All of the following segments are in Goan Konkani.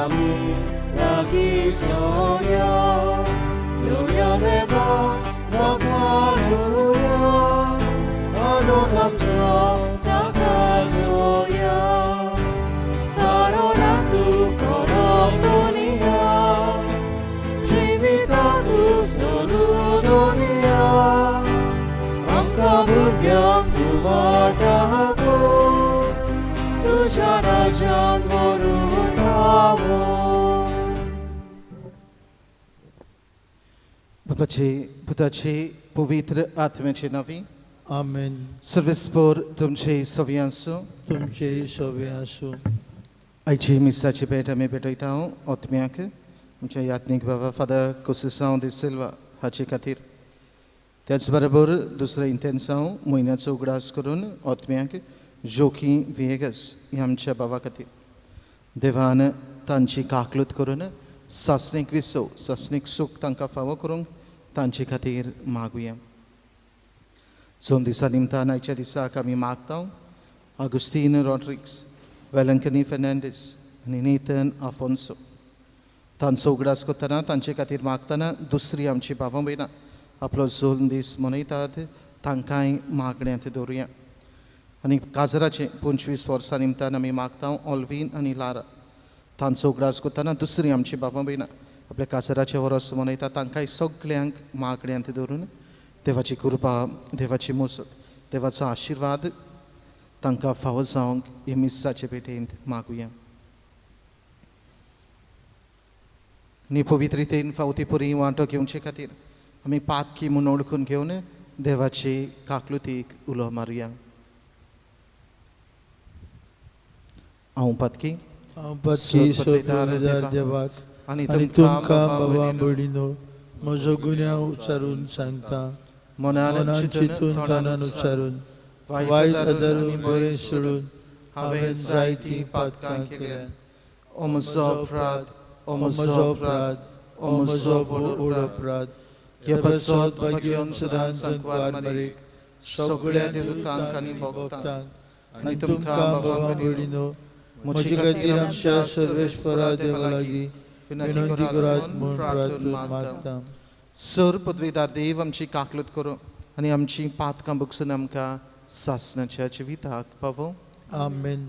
आमी लागीं सोया नुया देवा वाखाणुया आनंद आमचो ताका जोया तारो तू करप दुनिया जिविता तूं सोडू दुनिया आमकां भुरग्यांक तूं वाट दाखय तुज्या राज्यांत व्हरून पावय. बापाचे, पुताचे, पवित्र आत्म्याचे नांवी. आमेन. सर्वेस्पोर तुमचे सवी आसूं. तुमचेय सवे आसूं. आयची मिसाची भेट आमी भेटयता ओतम्याक आमच्या यात्नीक बाबा फादर कोसिसांव दे सिल्वा हाचे खातीर. त्याच बरोबर दुसरें इंतेन्सांव म्हयन्याचो उगडास करून ओतम्याक जोकी विएगस ह्या आमच्या बाबा खातीर. देवान तांची काकलूत करून सासणीक विसव, सासणीक सूख तांकां फावो करूंक तांचे खातीर मागुया. 2 दिसा निमतान आयच्या दिसाक आमी मागता आगुस्तीन रॉड्रिक्स, वेलंकनी फेर्नांडीस आनी नेथन आफोन्सो तांचो उगडास करतना तांचे खातीर मागतना दुसरी आमची भावां भयणां आपलो जोल दीस मनयतात तांकांय मागण्यांत दवरुया. आनी काजराचें 25 वर्सां निमतान आमी मागता ऑल्वीन आनी लारा तांचो उगडास करतना दुसरी आमची भावां भयणां आपल्या काजराचें वर्स मनयतात तांकांय सगल्यांक मागण्यांत दवरून देवाची कृपा, देवाची मोसत, देवाचो आशिर्वाद तांकां फावो जावंक हे मिसाचे भेटेंत मागुया. आनी पवित्रितेन फावती पुरी वांटो घेवचे खातीर आमी पातकी म्हूण ओळखून घेवन देवाचे काकलुतीक उलो मारुया. हांव पातकी, हांव पातकी सोदपविदार देवाक आनी आनी तुमकां बाबा भयणीनो म्हजो गुन्यांव उच्चारून सांगता. मनान चिंतून तोंडान उच्चारून वायट आदारून बरें सोडून हांवें जायतीं पातकां केल्यात. ओ म्हजो अपराध, ओ म्हजो अपराध, ओ म्हजो व्हड अपराध. हे पासत भाग्यवन सदांच सांकवार मारीक सगळ्या देवतांक आनी भक्तांक आनी तुमकां बाबा भयणीनो म्हजे खातीर आमच्या सर्वेस्परा देवा लागीं विनंती करात म्हूण प्रार्थना मागता. सर पदवीदार देव आमची काकलूत करूं आनी आमची पातकां बगसून आमकां सासणाच्या जिविताक पावो. आमेन.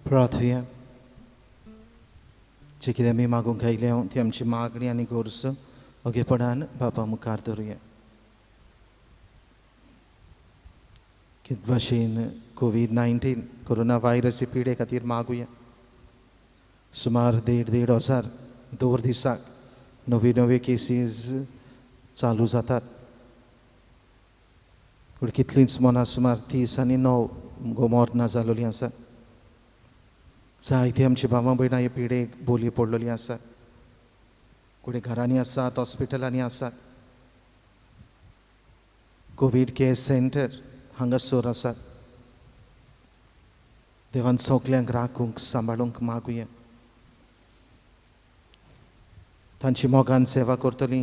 प्रार्थुया. जे कितें आमी मागूंक आयल्या ती आमची मागणी आनी गरज ओगेपणान बापा मुखार धरुया. कित भाशेन कोवीड-19 कोरोना व्हायरस हे पिडे खातीर मागुया. सुमार 1,500-1,500 दर दिसाक नव्यो नव्यो केसीस चालू जातात. पूण कितलींच मनां सुमार 30 आनी 9 मरणां जालोलीं आसात. जायती आमची भावां भयणां हे पिडेक बोली पडलेली आसात. कुडे घरांनी आसात, हॉस्पिटलांनी आसात. कोवीड केअर सेंटर हांगासर आसात. देवान सगल्यांक राखूंक सांबाळूंक मागुया. तांची मोगान सेवा करतली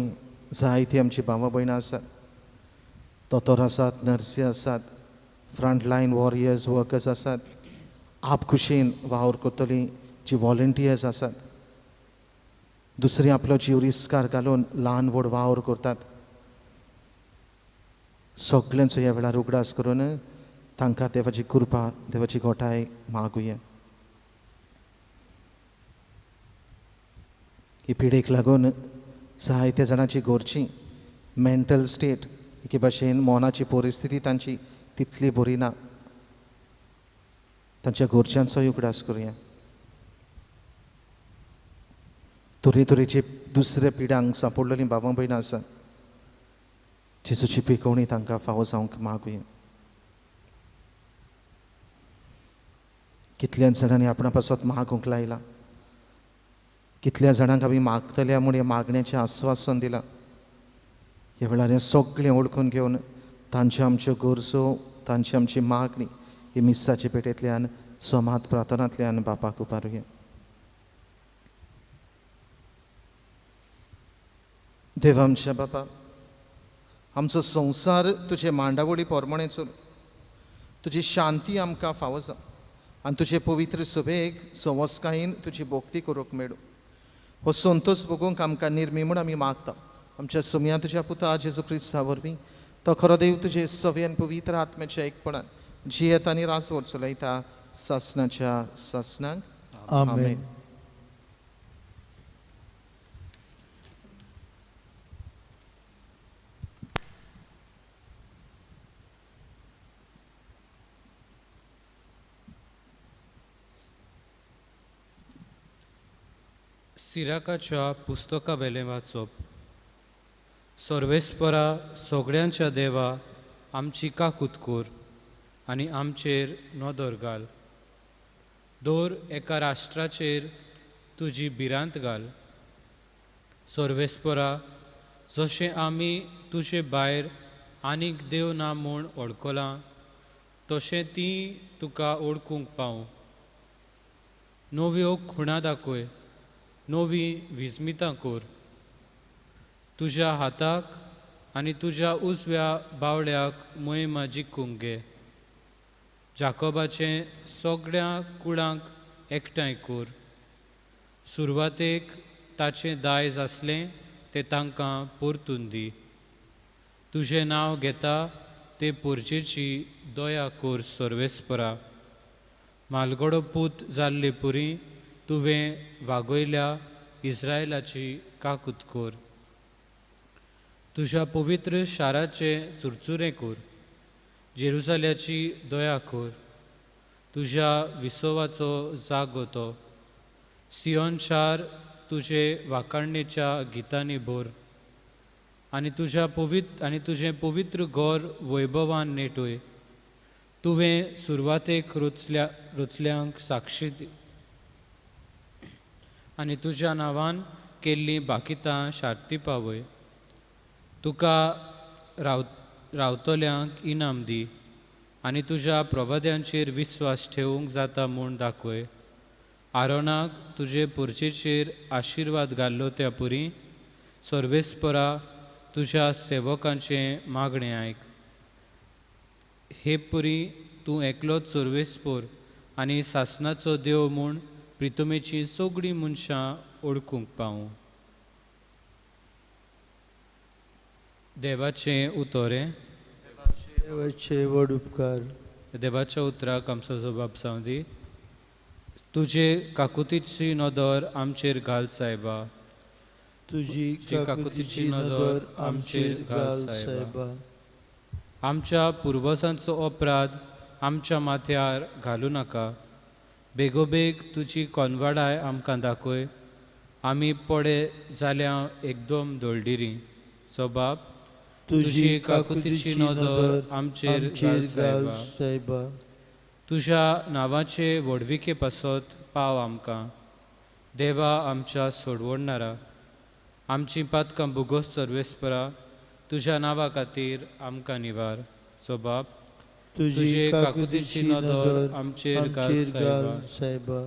जायती आमची भावां भयणां आसात. दोतोर आसात, नर्सी आसात, फ्रंट लायन वॉरियर्स वर्कर्स आसात, आप खुशेन वावर करतली जी वॉलंटियर्स आसात. दुसरी आपलो जीव रिस्कार घालून ल्हान व्हड वावर करतात. सगल्यांचो ह्या वेळार उगडास करून तांकां देवाची कृपा, देवाची गोठाय मागुया. ही पिडेक लागून जायत्या जाणांची घरची मेंटल स्टेट एके भाशेन मनाची परिस्थिती तांची तितली बरी ना. तांच्या घरच्यांचोय उगडास करुया. तरेतरेचे दुसऱ्या पिडांक सांपडलेलीं भावां भयणां आसा. जेजूची पिकोवणी तांकां फावो जावंक मागुया. कितल्या जाणांनी आपणा पासत मागूंक लायला, कितल्या जाणांक आमी मागतल्या म्हूण ह्या मागण्याचें आस्वासन दिलां. ह्या वेळार हें सगळें वळखून घेवन तांच्यो आमच्यो गरजो, तांची आमची मागणी ही मिसाचे पेटेंतल्यान, समाज प्रार्थनांतल्यान बापाक उबारुया. देवा आमच्या बापा, आमचो संवसार तुजे मांडावळी प्रमाणें चलूं, तुजी शांती आमकां फावो जावं आनी तुजे पवित्र सभेक संवस्कायेन तुजी भक्ती करूंक मेळूं. हो संतोश भोगूंक आमकां निर्मी म्हूण आमी मागता. आमच्या सुमया तुज्या पुता जेजू क्रिस्ता वरवीं, तो खरो देव तुजे सव्यान आनी पवित्र आत्म्याच्या एकपणान जियेत आनी राजवट चलयता सासणाच्या सासणाक. आमेन. सिराकाच्या पुस्तका वेलें वाचप. सर्वेस्परा सगळ्यांच्या देवा, आमची काकूत कर आनी आमचेर नदर घाल. दर एका राष्ट्राचेर तुजी भिरांत घाल. सर्वेस्परा, जशें आमी तुजे भायर आनीक देव ना म्हूण वळखलां, तशें तीं तुका वळखूंक पावूं. नव्यो खुणा दाखय, नवी विजमितां कर. तुज्या हाताक आनी तुज्या उजव्या बावड्याक मोहिमा जिखूंक घे. जाकोबाचें सगळ्या कुळांक एकठांय कर. सुरवातेक ताचें दायज आसलें तें तांकां परतून दी. तुजें नांव घेता ते पोरजेची दया कर सर्वेस्परा. मालगडो पूत जाल्ले पुरी तुवें वागयल्या इस्रायलाची काकूत कर. तुज्या पवित्र शाराचें चुरचुरें कर, जेरुजाल्याची दया कर. तुज्या विसवाचो जागो तो सियोन शार तुजे वाखाणणेच्या गितांनी भर आनी तुज्या पवित्र आनी तुजें पवित्र घर वैभवान नेटय. तुवें सुरवातेक रचल्यांक साक्षी दी आनी तुज्या नांवान केल्लीं बाकितां शार्ती पावय. तुका रावतल्यांक इनाम दी आनी तुज्या प्रवाद्यांचेर विस्वास ठेवूंक जाता म्हूण दाखय. आरोनाक तुजे पोरचेचेर आशिर्वाद घाल्लो त्या पुरी सर्वेस्परा तुज्या सेवकांचें मागणें आयक. हे पुरी तूं एकलोच सर्वेस्पोर आनी सासनाचो देव म्हूण प्रितमेचीं सगळीं मनशां ओळखूंक पावूं. देवाचें उतोरें. देवाचे व्हड उपकार. देवाच्या उतराक आमचो जबाब जावं दी. तुजे काकुतीची नदर आमचेर घाल सायबा. तुजी काकुतीची नदर आमचेर घाल सायबा. आमच्या पुर्वजांचो अपराध आमच्या माथ्यार घालूं नाका. बेगोबेग तुजी कोनवाडाय आमकां दाखय. आमी पडे जाल्या एकदम दळडिरी. जबाब तुजी काकुतीची नदर आमचेर घाल सायबा. तुज्या नांवाचे व्हडविके पासत पाव आमकां. देवा आमच्या सोडवणणारा, आमची पातकां भुगोस सर्वेस्परा, तुज्या नांवा खातीर आमकां निवार. जबाब तुजी काकुतीची नदर आमचेर घाल सायबा.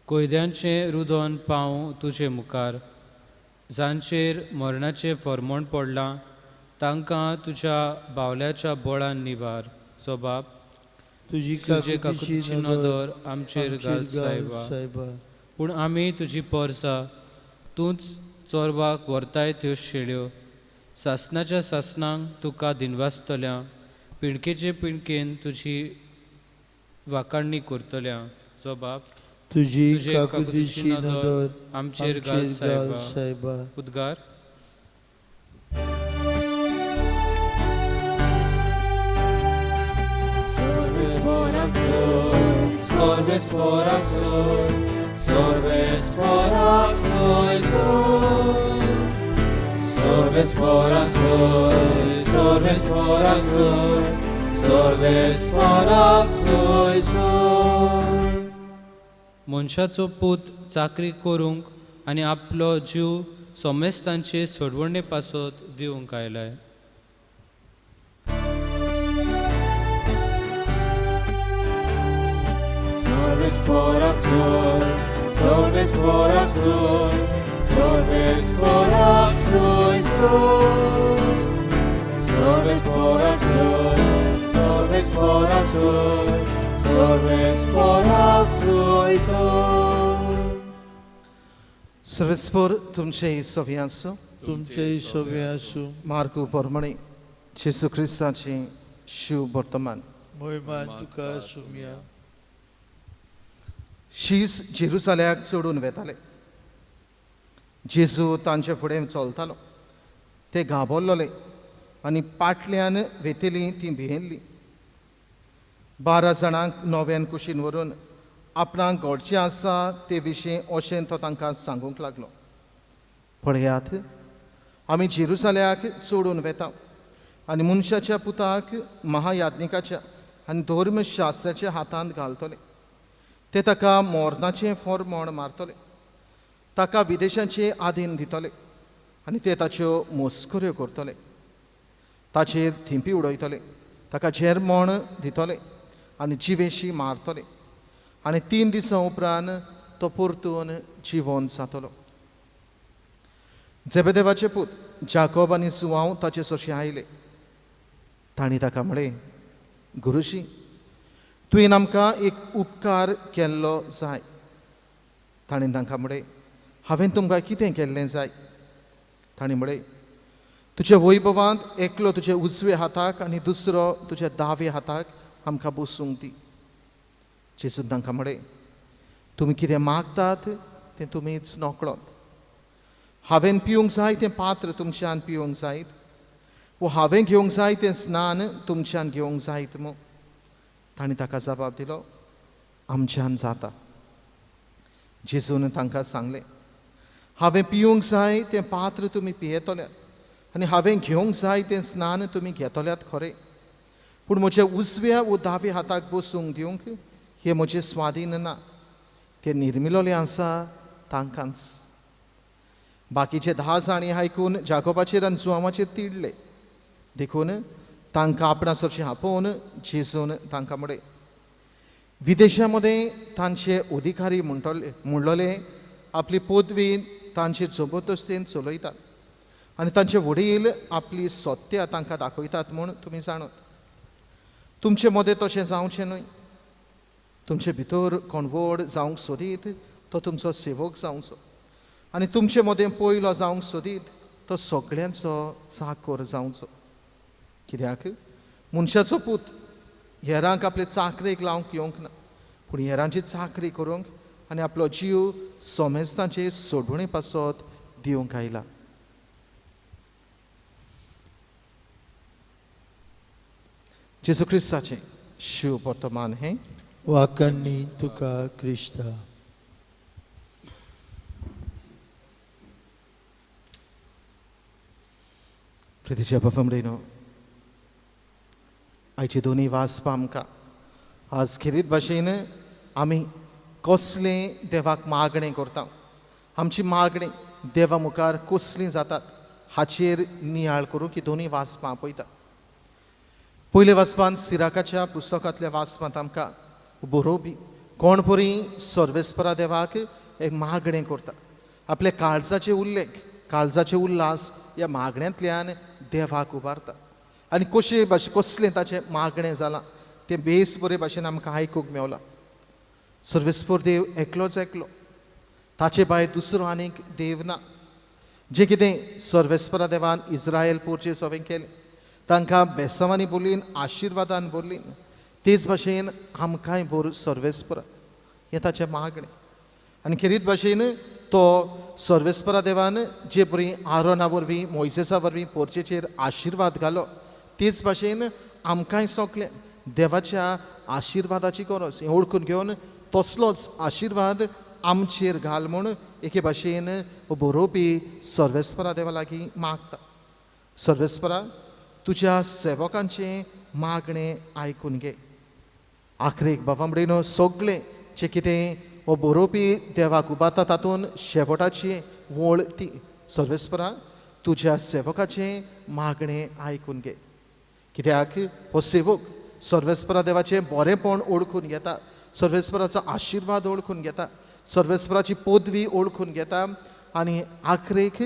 कोयद्यांचें रुदन पावूं तुजे मुखार. जांचेर मरणाचें फरमण पडलां तांकां तुज्या बावल्याच्या बळान निवार. जबाब तुजी काकुतीची नदर आमचेर घाल सायबा. पूण आमी तुजी पोरसा, तूंच चोरवाक व्हरताय त्यो शेळ्यो. सासणाच्या सासणांक तुका दिनवासतल्या, पिणकेचे पिणकेन तुजी वाखाणणी करतल्या. जबाब तुजी काकुतीची नदर आमचेर घाल सायबा. उद्गार. Solves sporaxoi, solves sporaxoi, सोय, सर्वेस्पराक सोय, सर्वेस्पराक सोय, सर्वेस्पराक सोय सोय. मनशाचो पूत चाकरी करूंक आनी आपलो जीव सोमेस्तांचे सोडवणे पासत दिवंक आयलाय. सर्वेस्पराक सोय, सर्वेस्पराक सोय, सर्वेस्पराक सोय सोय, सर्वेस्पराक सोय, सर्वेस्पराक सोय, सर्वेस्पराक सोय सोय. सर्वेस्पर तुमचे सोवी आसूं. तुमचे सोबे आसूं. मार्कू पोरमणे जेजू क्रिस्ताचे शिव वर्तमान. मोहिमान तुका सुमया. शीस जेरुजाल्याक चडून वेताले. जेजू तांचे फुडें चलतालो. ते घाबरलोले आनी पाटल्यान वेतेली ती भियेल्ली. 12 जाणांक नव्यान कुशीन व्हरून आपणाक घडचें आसा ते विशीं अशें तो तांकां सांगूंक लागलो. पळयात, आमी जेरुजाल्याक चडून वेता आनी मनशाच्या पुताक महायाज्ञिकाच्या आनी धर्मशास्त्राच्या हातांत घालतले. ते ताका मोरनाचें फॉर्मोण मारतले, ताका विदेशांचे आधीन दितले आनी ते ताच्यो मस्कऱ्यो करतले, ताचेर थिंपी उडयतले, ताका झेरमोण दितले आनी जिवेशी मारतले आनी 3 दिसां उपरांत तो परतून जिवन जातलो. जेबेदेवाचे पूत जाकोब आनी जुआंव ताचे सरशीं आयले. तांणी ताका म्हळें, गुरुजी, तुवें आमकां एक उपकार केल्लो जाय. ताणें तांकां म्हळें, हांवें तुमकां कितें केल्लें जाय? ताणें म्हळें, तुज्या वैभवांत एकलो तुज्या उजव्या हाताक आनी दुसरो तुज्या दाव्या हाताक आमकां बसूंक दी. जेजून तांकां म्हळें, तुमी कितें मागतात तें तुमीच नकळत. हांवें पिवंक जाय तें पात्र तुमच्यान पिवंक जायत, वो हांवें घेवंक जाय तें स्नान तुमच्यान घेवंक जायत मू? तांणी ताका जबाब दिलो, आमच्यान जाता. जेजून तांकां सांगलें, हांवें पिवंक जाय तें पात्र तुमी पियेतल्यात आनी हांवें घेवंक जाय तें स्नान तुमी घेतल्यात खरें, पूण म्हज्या उजव्या वो दाव्या हाताक बसूंक दिवंक हें म्हजें स्वाधीन ना. तें निर्मिलोलें आसा तांकांच. बाकीचे 10 जाणी आयकून जाकोबाचेर आनी जुआंवाचेर तिडले. देखून तांकां आपणा सरशीं आपोवन जेजून तांकां म्हळें, विदेशा मदें तांचे अधिकारी म्हणलोले आपली पदवी तांचेर जबरदस्तीन चलयतात आनी तांचे वडील आपली सत्या तांकां दाखयतात म्हूण तुमी जाणत. तुमचे मदें तशें जावचें न्हय. तुमचे भितर कोण व्हड जावंक सोदीत तो तुमचो सेवक जावचो आनी तुमचे मदें पयलो जावंक सोदीत तो सगळ्यांचो चाकर जावचो. कित्याक मनशाचो पूत हेरांक आपले चाकरेक लावंक येवंक ना, पूण हेरांची चाकरी करूंक आनी आपलो जीव सोमेस्तांचे सोडवणे पासत दिवंक आयला. जेजू क्रिस्ताचें शिव वर्तमान हें. वाकण्णी तुका क्रिस्ता. प्रितीच्या बाबा, आयची दोनी वाचपा आमकां आज खेरीत भाशेन आमी कसलें देवाक मागणें करता, आमची मागणीं देवा मुखार कसलीं जातात हाचेर नियाळ करूं की दोनी वाचपां आपयता. पयले वाचपान सिराकाच्या पुस्तकांतल्या वाचपांत आमकां बरोवपी कोण परी सर्वेस्परा देवाक एक मागणें करता, आपल्या काळजाचे उल्लेख, काळजाचे उल्हास ह्या मागण्यांतल्यान देवाक उबारता आनी कशे भाशे कसलें ताचें मागणें जालां तें बेस बरे भाशेन आमकां आयकूंक मेवलां. सर्वेस्पर देव एकलोच एकलो, ताचे भायर दुसरो आनीक देव ना. जें कितें सर्वेस्परा देवान इस्रायल पोरचे सवें केलें, तांकां बेसांवांनी बोलीन, आशिर्वादान बोलीन, तेच भाशेन आमकांय भर सर्वेस्परा हें ताचें मागणें. आनी खेरीत भाशेन तो सर्वेस्परा देवान जे परी आरोना वरवीं, मोयजेसा वरवीं पोरचेचेर आशिर्वाद घालो, तेच भाशेन आमकांय सगळें देवाच्या आशिर्वादाची गरज हें वळखून घेवन तसलोच आशिर्वाद आमचेर घाल म्हूण एके भाशेन बरोवपी सर्वेस्परा देवा लागीं मागता. सर्वेस्परा तुज्या सेवकांचें मागणें आयकून घे. आखरेक बाबा म्हणून सगळें जें कितें हो बरोवपी देवाक उबारता तातूंत शेवटाची वळ ती सर्वेस्परा तुज्या सेवकाचें मागणें आयकून घे. कित्याक हो सेवक सर्वेस्परा देवाचें बरेंपण ओळखून घेता, सर्वेस्पराचो आशिर्वाद ओळखून घेता, सर्वेस्पराची पदवी ओळखून घेता आनी आखरेक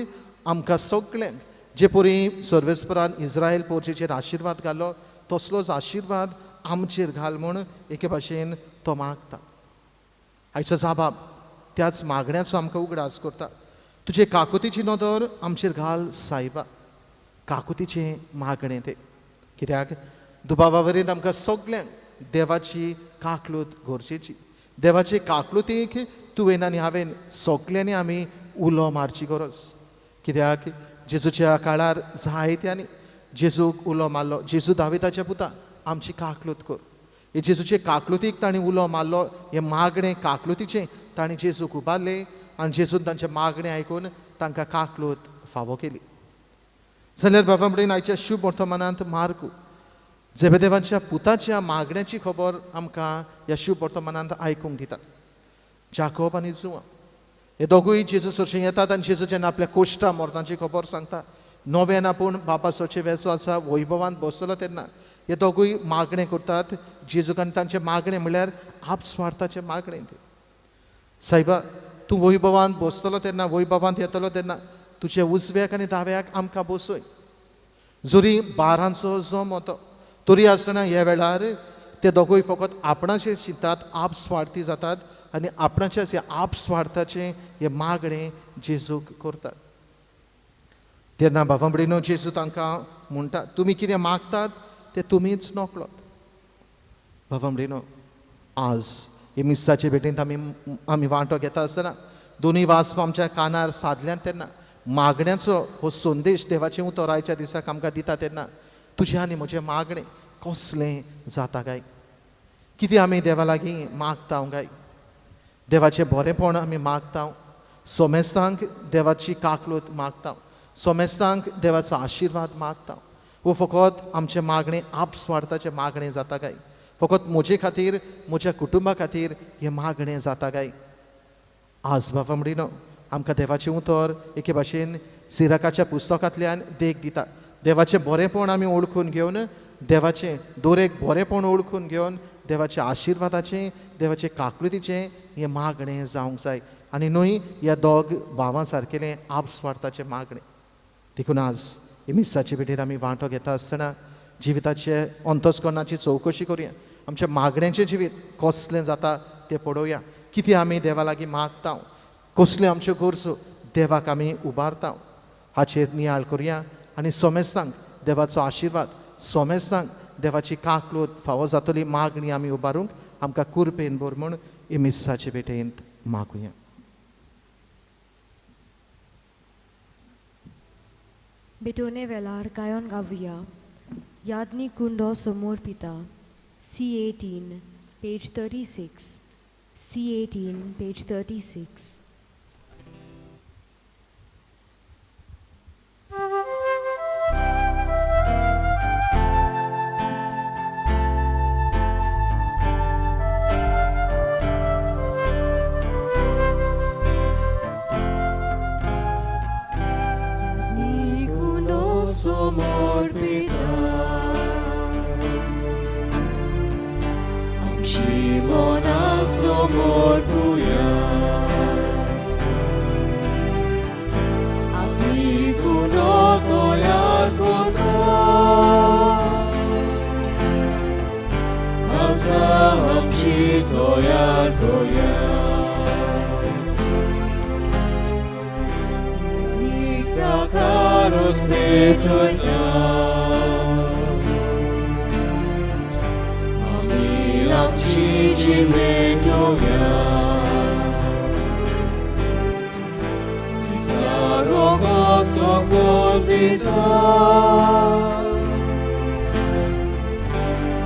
आमकां सगळ्यांक जे परी सर्वेस्परान इस्रायल पोर्चेचेर आशिर्वाद घालो तसलोच आशिर्वाद आमचेर घाल म्हूण एके भाशेन तो मागता. आयचो जाबाब त्याच मागण्याचो आमकां उगडास करता. तुजे काकुतीची नदर आमचेर घाल सायबा. काकुतीचें मागणें तें, कित्याक दुबावा वरीत आमकां सगळ्यांक देवाची काकलूत गरजेची. देवाचे काकलुतीक तुवें आनी हांवें सगळ्यांनी आमी उलो मारची गरज. कित्याक जेजूच्या काळार जायत्यांनी जेजूक उलो मारलो, जेजू दाविताच्या पुता आमची काकलूत कर. हे जेजूचे काकलुतीक तांणी उलो मारलो, हें मागणें काकलुतीचें तांणी जेजूक उबारलें आनी जेजून तांचें मागणें आयकून तांकां काकलूत फावो केली. जाल्यार बाबा म्हणून आयच्या शुभ वर्तमानांत मार्कू जेबेदेवाच्या पुताच्या मागण्याची खबर आमकां ह्या शुभ वर्तमानांत आयकूंक दिता. जाकोब आनी जुआ हे दोगूय जेजू सरशीं येतात आनी जेजू जेन्ना आपल्या कोश्टा मरणाची खबर सांगता, नव्यान आपूण बाबा सरचे वेसो आसा वैभवांत बसतलो तेन्ना हे दोगूय मागणें करतात जेजूक. आनी तांचें मागणें म्हणल्यार आपस्वार्थाचें मागणें तें. सायबा तूं वैभवांत बसतलो तेन्ना, वैभवांत येतलो तेन्ना तुजे उजव्याक आनी दाव्याक आमकां बसय. जरी बारांचो जमो तो तरी आसतना ह्या वेळार ते दोगूय फकत आपणाचेर चिंतात, आपस्वार्थी जातात आनी आपणाच्याच ह्या आपस्वार्थाचें हें मागणें जेजूक करतात. तेन्ना बाबा म्हणून जेजू तांकां म्हणटा, तुमी कितें मागतात तें तुमीच नकळत. बाबा म्हणून आज हे मिसाचे भेटींत आमी वांटो घेता आसतना दोनूय वाजप आमच्या कानार सादल्यान तेन्ना मागण्याचो हो संदेश देवाचें उतर आयच्या दिसाक आमकां दिता तेन्ना तुजें आनी म्हजें मागणें कसलें जाता काय? कितें आमी देवा लागीं मागता काय? देवाचें बरेंपण आमी मागता, सोमेस्तांक देवाची काकलूत मागता, सोमेस्तांक देवाचो आशिर्वाद मागता. वो फकत आमचें मागणें आपस्वार्थाचें मागणें जाता काय? फकत म्हजे खातीर, म्हज्या कुटुंबा खातीर हें मागणें जाता काय? आज बाबा म्हणिनो आमकां देवाचें उतर एके भाशेन सिराकाच्या पुस्तकांतल्यान देख दिता. देवाचें बरेंपण आमी ओळखून घेवन, देवाचें दर एक बरेंपण ओळखून घेवन देवाच्या आशिर्वादाचें, देवाचे काकलुतीचें हें मागणें जावंक जाय आनी न्हय ह्या दोग भावां सारकेलें आपस्वार्थाचें मागणें. देखून आज हे मिसाचे भेटेर आमी वांटो घेता आसतना जिविताचे अंतस्करणाची चवकशी करुया, आमच्या मागण्यांचें जिवीत कसलें जाता तें पळोवया. कितें आमी देवा लागीं मागता, कसल्यो आमच्यो गरजो देवाक आमी उबारता हाचेर नियाळ करुया आनी सोमेस्तांक देवाचो आशिर्वाद, सोमेस्तांक देवाची काकलूत फावो जातली मागणी आमी उबारूंक आमकां कुरपेन भर म्हूण हे मिसाचे भेटेंत मागुया. भेटोवणे वेळार गायन गावया यादनी कुंडो समोर पिता. C18 page 36. C18 page 36. Somor pita amchi mona somor puya agni kuno toyar kota kalza amchi toyar koya Karos petoita ami amchi chimetoya isarogoto kondita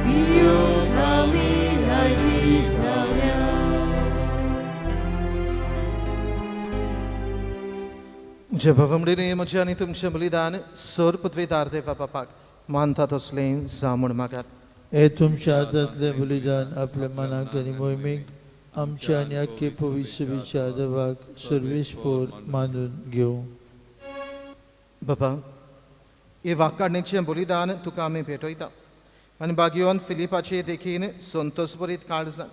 biu kami haidisaya. जे भवमडीने म्हजें आनी तुमचें बलिदान सोर पदवेदार देवा बापाक मानता तसलें जावं म्हूण मागात. हे तुमच्या हातांतलें बलिदान आपल्या मनाक आनी मोहिमेक आमच्या आनी आख्खे पवित्र देवाक सर्वेस्पोर मानून घेवं. बाबा, हे वाकाडणेचें बलिदान तुका आमी भेटयता आनी बागियोन फिलिपाचे देखीन संतोषभरीत काळजान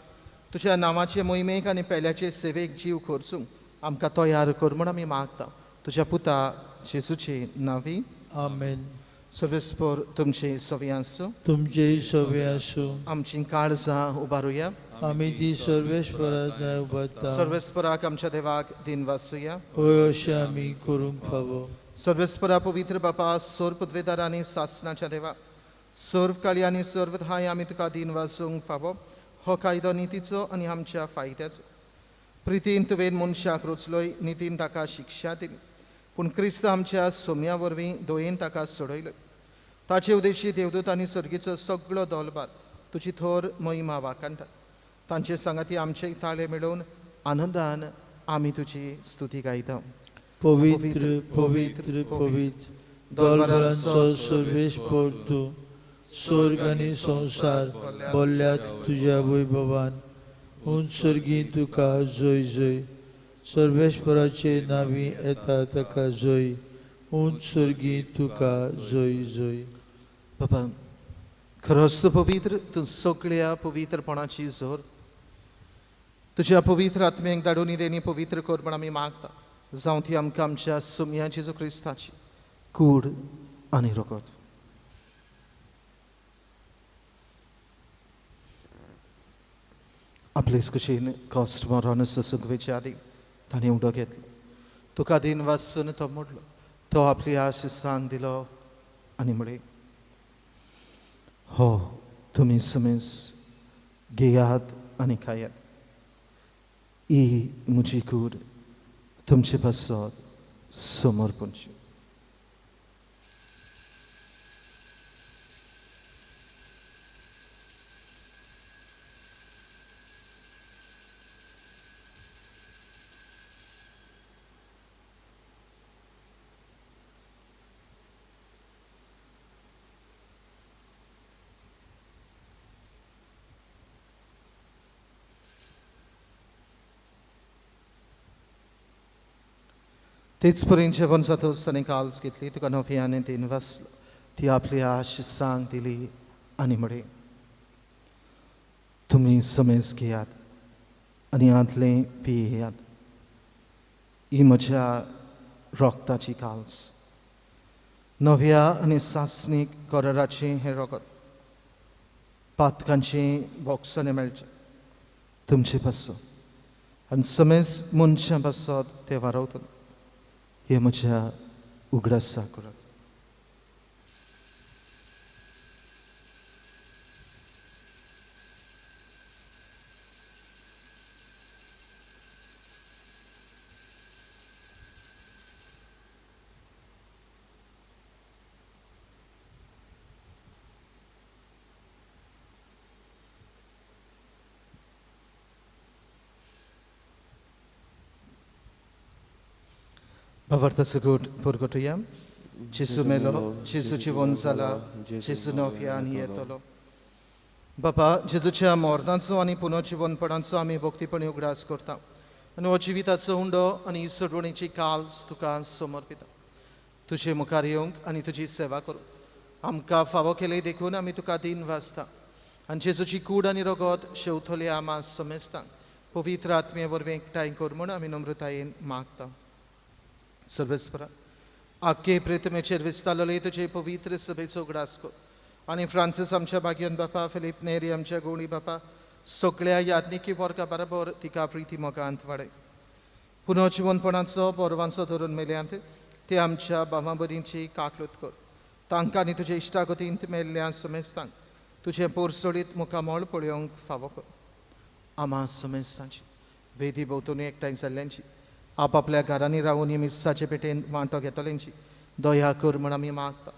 तुज्या नांवाचे मोहिमेक आनी पेल्याचे सेवेक जीव खर्चूंक आमकां तयार कर म्हूण आमी मागता. तुज्या पुता जेजूचे नांवी आमेन. सर्वेस्पोर तुमचे सवे आसूं. तुमचेय सवे आसूं. आमची काळजां उबारुया. आमी ती सर्वेस्पराक उबारता. सर्वेस्पराक आमच्या देवाक दिन वासुया. हय, अशें आमी करूंक फावो. सर्वेस्परा पवित्र बापा, सोर पदवेदार आनी सासणाच्या देवा, सर्व काळी आनी सर्व धाय आमी तुका दिन वासूंक फावो. हो कायदो नितीचो आनी आमच्या फायद्याचो. प्रितीन तुवें मनशाक रचलोय, नितीन ताका शिक्षा दिली, पूण क्रिस्त आमच्या सोम्या वरवीं दयेन ताका सोडयलो. ताचे उदेशी देवदूत आनी सर्गीचो सगळो दोलबार तुजी थोर महिमा वाखाणटा. तांचे सांगाती आमचे ताळे मेळोवन आनंदान आमी तुजी स्तुती गायता. पवित्र पवित्र पवित्र दोलबारांचो सर्वेस्पोर तूं, स्वर्ग आनी संवसार बोल्ल्यात तुज्या वैभवान. उंच सर्गी तुका जय जय. सर्वेस्पराचे नांवी येता ताका जय. उंच सर्गी तुका जय जय. बाबा, खरोच तूं पवित्र, तूं सगळ्या पवित्रपणाची जोर. तुज्या पवित्र आत्म्यांक धाडून देणी पवित्र कर म्हूण आमी मागता. जावं ती आमकां आमच्या सुम्या जेजू क्रिस्ताची कूड आनी रगत. आपलेच कुशीन कश्ट मरण सोसूंक वयचे आदीं ताणें उडो घेतलो. तुका दिन वासून तो मोडलो. तो आपली आश सांग दिलो आनी म्हळें, हो तुमी समेस घेयात आनी खायात. ही म्हजी कूड तुमचे पासत समर्पणची. तेच परीन जेवण जातच ताणें काल्स घेतली, तुका नव्याने तीन वाचलो, ती आपली आश सांग दिली आनी म्हळें, तुमी समेज घेयात आनी हांतलें पियेयात. ही म्हज्या रगताची काल्स, नव्या आनी सासणीक कराराचें हें रगत पातकांचें बोक्सांनी मेळचें तुमचे पासत आनी समेज मनशां पासत तें वारवतलें. हे म्हज्या उगडासा करात. भावार्थाचो गोट पुरगटुया. जेजू मेलो, जेजू जिवन जाला, जेजू नव्यान येतलो. बाबा, जेजूच्या मरणाचो आनी पुनर्जिवनपणाचो आमी भक्तीपणी उगडास करता आनी हो जिविताचो हुंडो आनी सोडवणीची काल्स तुका समर्पिता. तुजे मुखार येवंक आनी तुजी सेवा करूंक आमकां फावो केली देखून आमी तुका दिन वाचता आनी जेजूची कूड आनी रगत शेवतले आमा समेस्तांक पवित्र आत्मे वरवीं एकठांय कर म्हूण आमी नम्रतायेन मागता. सर्वेस्परा, आख्खे प्रितमेचेर विस्तारलेले तुजे पवित्र सभेचो उगडास कर आनी फ्रांसीस आमच्या भाग्यन बापा, फिलीप नेरी आमच्या गोणी बापा, सगळ्या याज्ञिकी वर्गा बरोबर तिका प्रिती मोगांत वाडय. पुनर्जिवनपणाचो बोरवांचो धरून मेल्यांत ते आमच्या भावां भयणींची काकलूत कर. तांकां आनी तुजे इश्टागतींत मेल्ल्या समेस्तांक तुजें पोरसोडीत मुखामळ पळोवंक फावो कर. आमा समेस्तांची वेदी भोंवतणी एकठांय जाल्ल्यांची, आपापल्या घरांनी रावून मिस्साचे पेटेन वांटो घेतल्यांची दया कर म्हूण आमी मागता.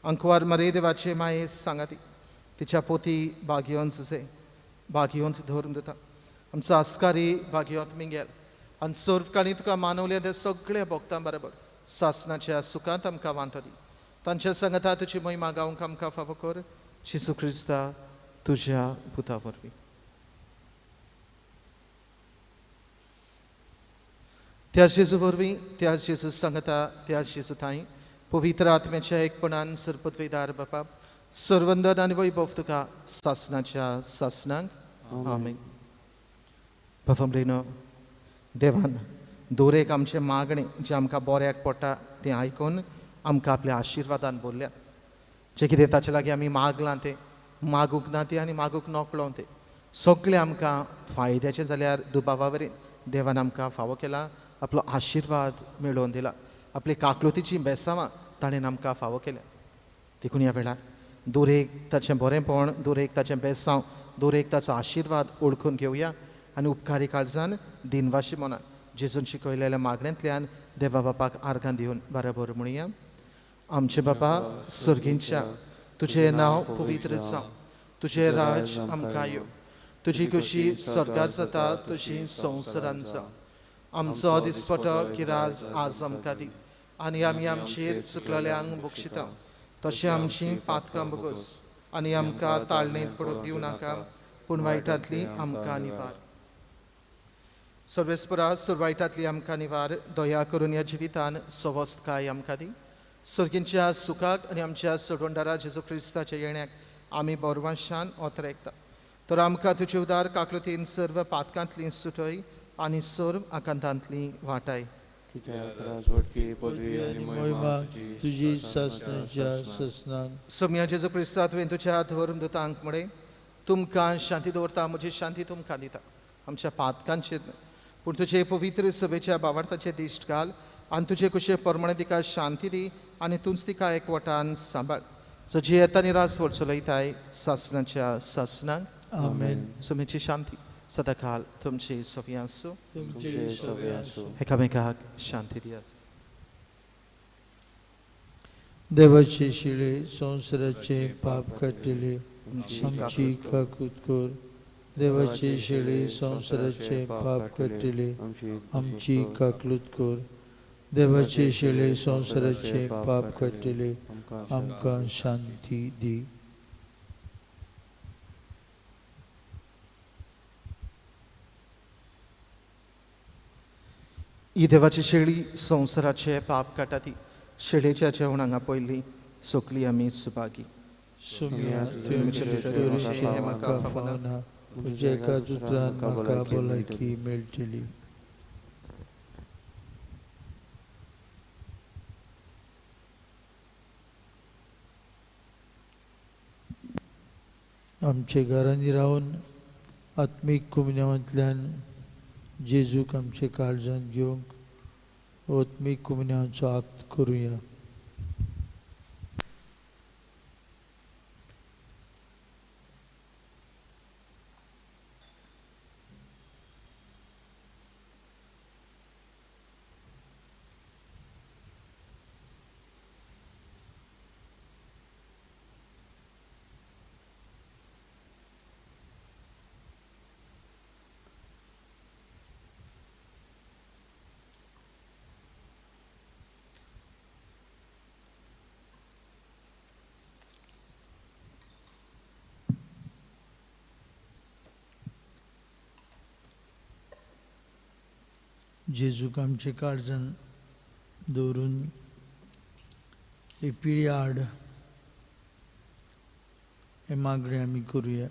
अंकवार मरे देवाचे माये सांगाती तिच्या पोती भाग्योन सुसे भाग्योंत धरून दिता. आमचो आस्कारी भाग्योंत मिंगेल आनी सर्व काणी तुका मानवल्या त्या सगळ्या भक्तां बरोबर सासनाच्या सुखांत आमकां वांटो दी. तांच्या संगता तुजी महिमा गावंक आमकां फावो कर, जेजू क्रिस्ता तुज्या पुता वरवीं. त्याच जेजू वरवीं, त्याच जेजू संगता, त्याच जेजू थांय पवित्र आत्म्याच्या एकपणान सरपदवेदार बापा सर्वंदन आनी वैभव तुका सासनाच्या सासनांक. आमेन. बाबा भयणो, देवान दरेक आमचें मागणें जें आमकां बऱ्याक पडटा तें आयकून आमकां आपल्या आशिर्वादान बोल्ल्या. जें कितें ताचे लागीं आमी मागलां तें मागूंक ना तें आनी मागूंक नकळो तें सगळें आमकां फायद्याचें जाल्यार दुबावा वरी देवान आमकां फावो केला, आपलो आशिर्वाद मेळोवन दिला, आपली काकलुतीचीं बेसांवां ताणें आमकां फावो केल्या. देखून ह्या वेळार दरेक ताचें बरेंपण, दरेक ताचें बेसांव, दरेक ताचो आशिर्वाद ओळखून घेवया आनी उपकारी काळजान दिनवाशी मनान जेजून शिकयलेल्या मागण्यांतल्यान देवा बापाक आर्गां दिवन बरोबर म्हणया. आमचे बापा सर्गींच्या, तुजें नांव पवित्र जावं, तुजें राज आमकां येवं, तुजी खोशी स्वर्गार जाता तशी संवसारान जावं. आमचो दिसपटो किराज आज आमकां दी आनी आमी आमचेर चुकलेल्यांक बक्षिता तशें आमची पातकां बगस आनी आमकां ताळणेंत पडूंक दिवं नाका, पूण वायटांतली आमकां निवार. सर्वेस्परा सुरवायटांतली आमकां निवार, दया करून ह्या जिवितान सवस्तकाय आमकां दी. सर्गींच्या सुखाक आनी आमच्या सोडवणदारा जेजू क्रिस्ताच्या येण्याक आमी बोरवांशान ओतरेकता. तर आमकां तुजे उदार काकलुतीन सर्व पातकांतली सुटय आनी सर्व आकांतांतली वाटाय. तुजी सासनाच्या सासनाक. सोम्या जेजू क्रिस्ता, तुवें तुज्या धर्म दुतांक म्हळें, तुमकां शांती दवरता, म्हजी शांती तुमकां दिता. आमच्या पातकांचेर न्हय पूण तुजे पवित्र सभेच्या बावार्थाचे दिश्ट घाल आनी तुजे कुशे प्रमाणे तिका शांती दी आनी तूंच तिका एकवटान सांबाळ. सो जियेता आनी रासवळ चलयताय सासनाच्या सासनाक. आमेन. सोम्याची शांती सदांकाल तुमची सवी आसूं. तुमची सवी आसूं. एकामेकाक शांती दियात. देवाची शिळे संवसाराचे पाप काडटली आमची काकूत कर. देवाची शिळे संवसाराचे पाप काडटली आमची काकलूत कर. देवाची शिळे संवसाराचे पाप काडटली आमकां शांती दी. ही देवाची शेळी संवसाराचे पाप काडटा ती शेळेच्या जेवणाक आपयल्ली सगळी आमी सुभागी. सोम्या, तुवें म्हाका फावना, तुज्या एकाच उतरान म्हाका भलायकी मेळटली. आमच्या घरांनी रावन आत्मीक कुमन्यांतल्यान जेजूक आमच्या काळजांत घेवंक आत्मीक कुमन्यांचो आक्त करुया. जेजूक आमचे काळजान दवरून हे पिळी आड हे मागणें आमी करुया.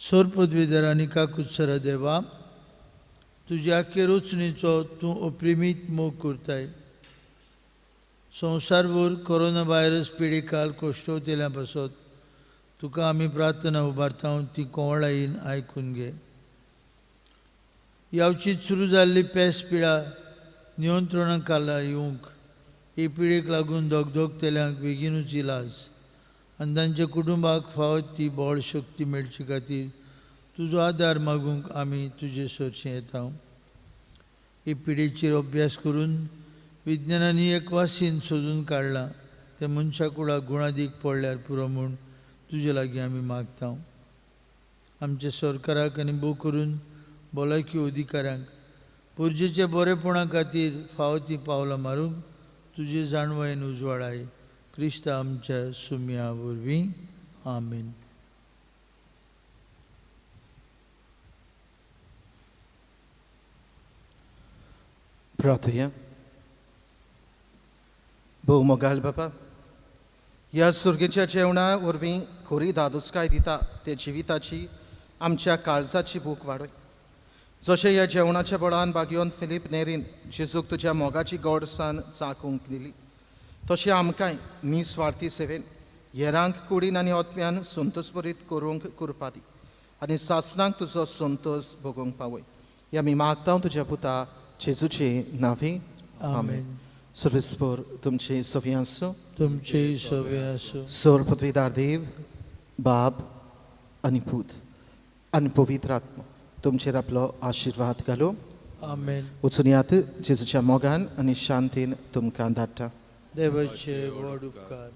सोर पदवीधर आनी काकुत्सरा देवा, तुज्या आख्खे रचणेचो तूं अप्रिमीत मोग करताय. संवसारभर कोरोना व्हायरस पिडेकाल कोश्टवतेल्या पासत तुका आमी प्रार्थना उबारता, ती कोवळायेन आयकून घे. यावचीत सुरू जाल्ली पेस पिडा नियंत्रणा खाला येवंक ही पिडेक लागून दगदगतेल्यांक बेगीनूच इलाज आनी तांच्या कुटुंबाक फावो ती बळ शक्ती मेळचे खातीर तुजो आदार मागूंक आमी तुजे सरशीं येता. ही पिडेचेर अभ्यास करून विज्ञानांनी एक वासीन सोदून काडलां तें मनशा कुळाक गुणादीक पडल्यार पुरो म्हूण तुजे लागीं आमी मागता. आमच्या सरकाराक आनी भोव करून भलायकी अधिकाऱ्यांक पुर्जेच्या बरेपणा खातीर फावो ती पावलां मारूंक तुजे जाणवयेन उजवाडाय. क्रिस्त आमच्या सुम्या वरवीं. आमेन. प्रार्थुया. भोव मोगाल बापा, ह्या सुर्गेच्या जेवणा वरवीं खोरी दादोसकाय दिता ते जिविताची आमच्या काळजाची भूक वाडय. जशें ह्या जेवणाच्या बळान बागयोन फिलीप नेरीन जेजूक तुज्या मोगाची गोडसान चाकूंक दिली, तशें आमकांय निस्वार्थी सेवेन हेरांक कुडीन आनी आत्म्यान संतोषभरीत करूंक कृपा दी आनी सासणाक तुजो संतोष भोगोवंक पावय. ह्या आमी मागता तुज्या पुता जेजूचे नांवे. आमेन. सर्वेस्पर तुमचे सवी आसूं. तुमचे सवी आसूं. सोर पदवीदार देव बाप आनी पूत आनी पवित्र आत्मा तुमचेर आपलो आशिर्वाद घालूं. आमेन. वचून यात जेजूच्या मोगान आनी शांतीन तुमकां धाडटा. देवाचे व्हड उपकार.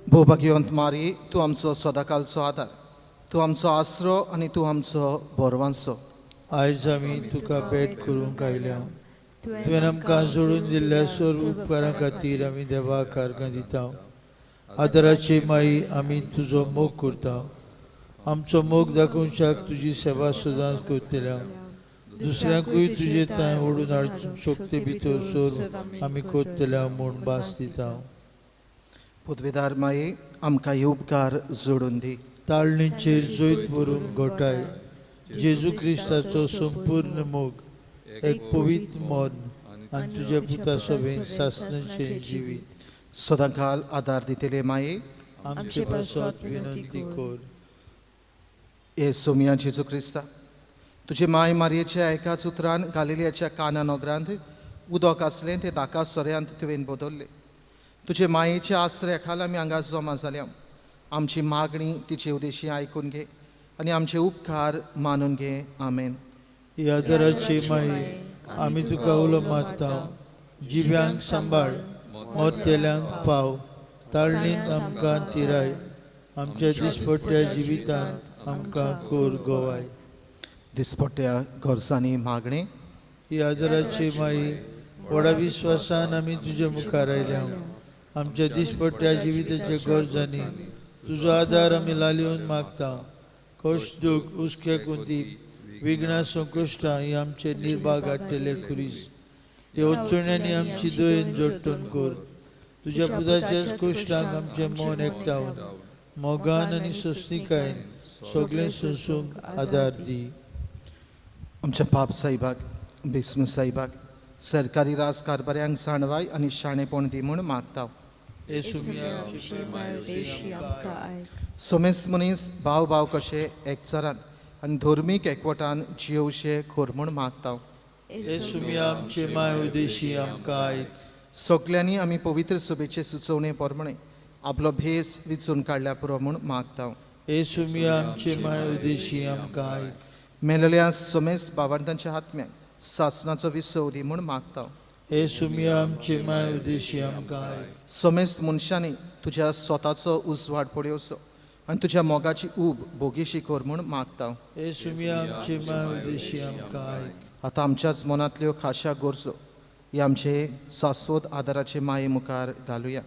भोवभाग्यवंत मारी, तूं आमचो सदाकालचो आदार, तूं आमचो आसरो आनी तूं आमचो बोरवांसो. आयज आमी तुका भेट करूंक आयल्या. तुवें आमकां जोडून दिल्ल्या सर्व उपकारां खातीर आमी देवाक अर्गां दिता. आदाराची माई, आमी तुजो मोग करता. आमचो मोग दाखोवच्याक तुजी सेवा सदांच करतल्या. दुसऱ्यांकूय तुजे थंय ओडून हाडूंक शक्ती भितर सर्व आमी करतल्या म्हूण भास दिता. पदवीदार माई, आमकां हे उपकार जोडून दी. ताळणीचेर जैत भरून गोठाय जेजू क्रिस्ताचो संपूर्ण मोग, एक पवित्र मन आनी तुज्या पुता सवें सासणाचें जिवीत सदांकाल आदार दितले माये, आमचे पासत विनंती कर. हे सोमिया जेजू क्रिस्ता, तुजे माय मारयेच्या एकाच उतरान गालिलियाच्या काना नगरांत उदक आसलें तें दाका सोऱ्यांत तुवें बदल्लें. तुजे मायेच्या आसऱ्या खाला आमी हांगा जमा जाल्या. आमची मागणी तिचे उदेशी आयकून घे आनी आमचे उपकार मानून घे. आमेन. ही आदराची माई, आमी तुका उलो मारता. जिव्यांक सांबाळ, मरतेल्यांक पाव, ताळणींत आमकां तिराय, आमच्या दिसपट्ट्या जिवितांत आमकां कोर गोवाय. दिसपट्ट्या गरजांनी मागणें. ही आदराची माई, व्हडा विश्वासान आमी तुजे मुखार आयल्या. आमच्या दिसपट्ट्या जिविताच्या गरजांनी तुजो आदार आमी लालिवन मागता. कश्ट, दूख, हुस्के, कुंती, विघ्नां, संकश्टां ही आमचे निर्भाग हाडटले खुरीस. ते अडचण्यांनी आमची दयेन जोडटून कर. तुज्या पुताच्याच कश्टांक आमचें मन एकठावन मोगान आनी सोंसणिकायेन सगळें सोंसूंक आदार दी. आमच्या पाप साहेबाक, भीष्म साहेबाक, सरकारी राज कारभाऱ्यांक जाणवाय आनी शाणेपण दी म्हूण मागता. सोमेस मनीस भाव भाव कशे एकचारान आनी धर्मीक एकवटान जियोवशे खोर म्हूण मागता. सगल्यांनी आमी पवित्र सभेचे सुचोवणे प्रमाणे आपलो भेस विचून काडल्या पुरो म्हूण मागता. मेलेल्या सोमेस भावार्थांच्या आत्म्याक सासनाचो विसव दी म्हूण मागता. हे सुमया आमचे माय उद्देशी आमकां आयक. समेस्त मनशांनी तुज्या स्वताचो उजवाड पळोवचो आनी तुज्या मोगाची ऊब भोगीशी कर म्हूण मागता. हे सुमया आमचे माय उद्देशी आमकां आयक. आतां आमच्याच मनांतल्यो खाशा गरजो हे आमचे शाश्वत आदाराचे माये मुखार घालुया.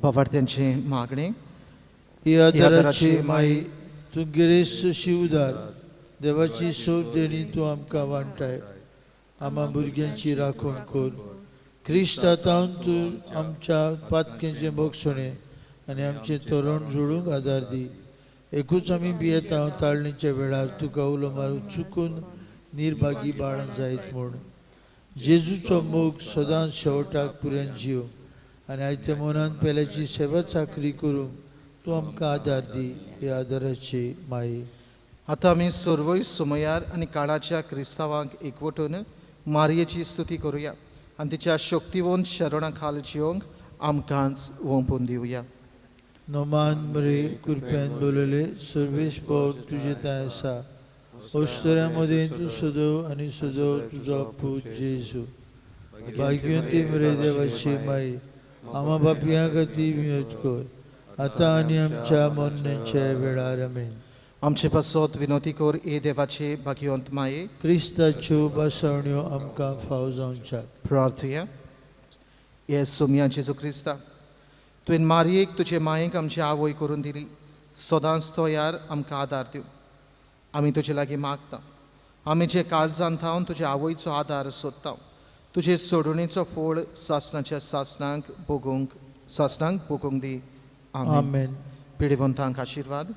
भावार्थ्यांचे मागणे. ही आदाराची माई तूं गिरेस्त शिवदार देवाची सोब देणी तूं आमकां वांटाय. आमा भुरग्यांची राखण कर. क्रिस्ता तावन तूं आमच्या पातकेंचें भोगसणें आनी आमचें तरण जोडूंक आदार दी. एकूच आमी भियेता ताळणीच्या वेळार तुका उलो मारून चुकून निर्भागी बाळां जायत म्हूण. जेजूचो मोग सदांच शेवटाक पुरेन जीव आनी आयत्या मनान पेल्याची सेवा चाकरी करूंक तूं आमकां आदार दी. हे आदाराची माई. आतां आमी सर्वय सुमयार आनी काळाच्या क्रिस्तांवांक एकवटून मारयेची स्तुती करुया आनी तिच्या शक्तिवंत शरणा खाल जिवंक आमकांच वोंपून दिवया. नोमान मरे कृपयान बोलले सर्वेश पावत तुजे थंय आसा. अस्तुऱ्यां मदें तूं सदव आनी सदव तुजो पूत जेजू. भाग्यवंती मरे देवाची माई आमा बापया खातीर विनोद कर आतां आनी आमच्या मरणाच्या वेळार. आमेन. आमचे पासत विनोती कर ए देवाचे भाग्यवंत माये. क्रिस्ताच्यो बसवण्यो आमकां फाव जावच्याक. प्रार्थुया. हे सोमया जेजू क्रिस्ता तुवें मारयेक तुजे मायेक आमची आवय करून दिली. सदांच तयार आमकां आदार दिवं. आमी तुजे लागीं मागता. आमी जे काळजान थावन तुजे आवयचो आदार सोदता. तुजे सोडणेचो फोळ सासणाच्या सासणांक भोगूंक दी. आमेन. पिडेवंतांक आशिर्वाद.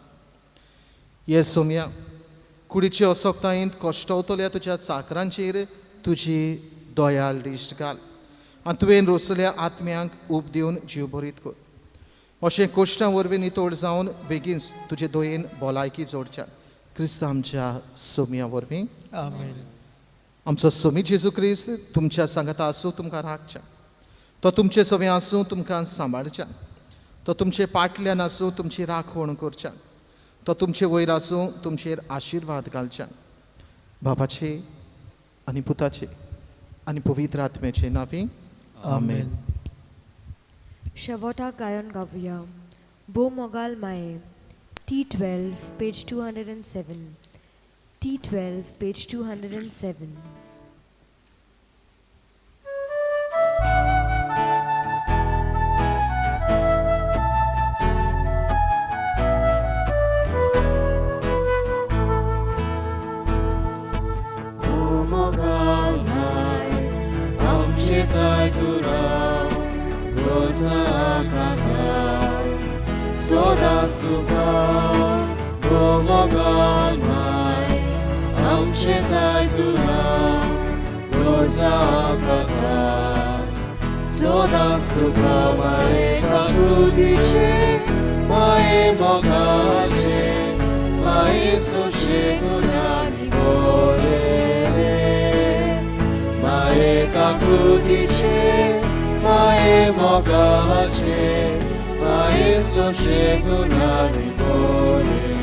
ये सोमया कुडीचे असक्तायेंत कश्टवतल्या तुज्या चाकरांचेर तुजी दयाळ दिश्ट घाल आनी तुवें रोसल्या आत्म्यांक ऊब दिवन जीव भरीत कर. अशें कोश्टां वरवीं नितळ जावन बेगीनच तुजे दयेन भलायकी जोडच्या क्रिस्त आमच्या सोमया वरवीं. आमेन. आमचो सोमी जेजू क्रिस्त तुमच्या सांगाता आसूं तुमकां राखच्या. तो तुमचे सवे आसूं तुमकां सांबाळच्या. तो तुमचे पाटल्यान आसूं तुमची राखण करच्या. तो तुमचे वयर आसूं तुमचेर आशिर्वाद घालच्या. बापाचे आनी पुताचे आनी पवित्र आत्म्याचे नांवी. आमेन. शेवटाक गायन गावया बो मोगाल माये. T12 page 207. T12 page 207. Sodak तुका ओ मोगाल माय आमचे ताय तुरा रोजा कथा सोदाक तुका माये काकृतीचे माये मोगाचे माये सोशे गुणांनी भरलेले माये काकृतीचे माये मोगाचे माये सोशे गुणांनी भरलेले.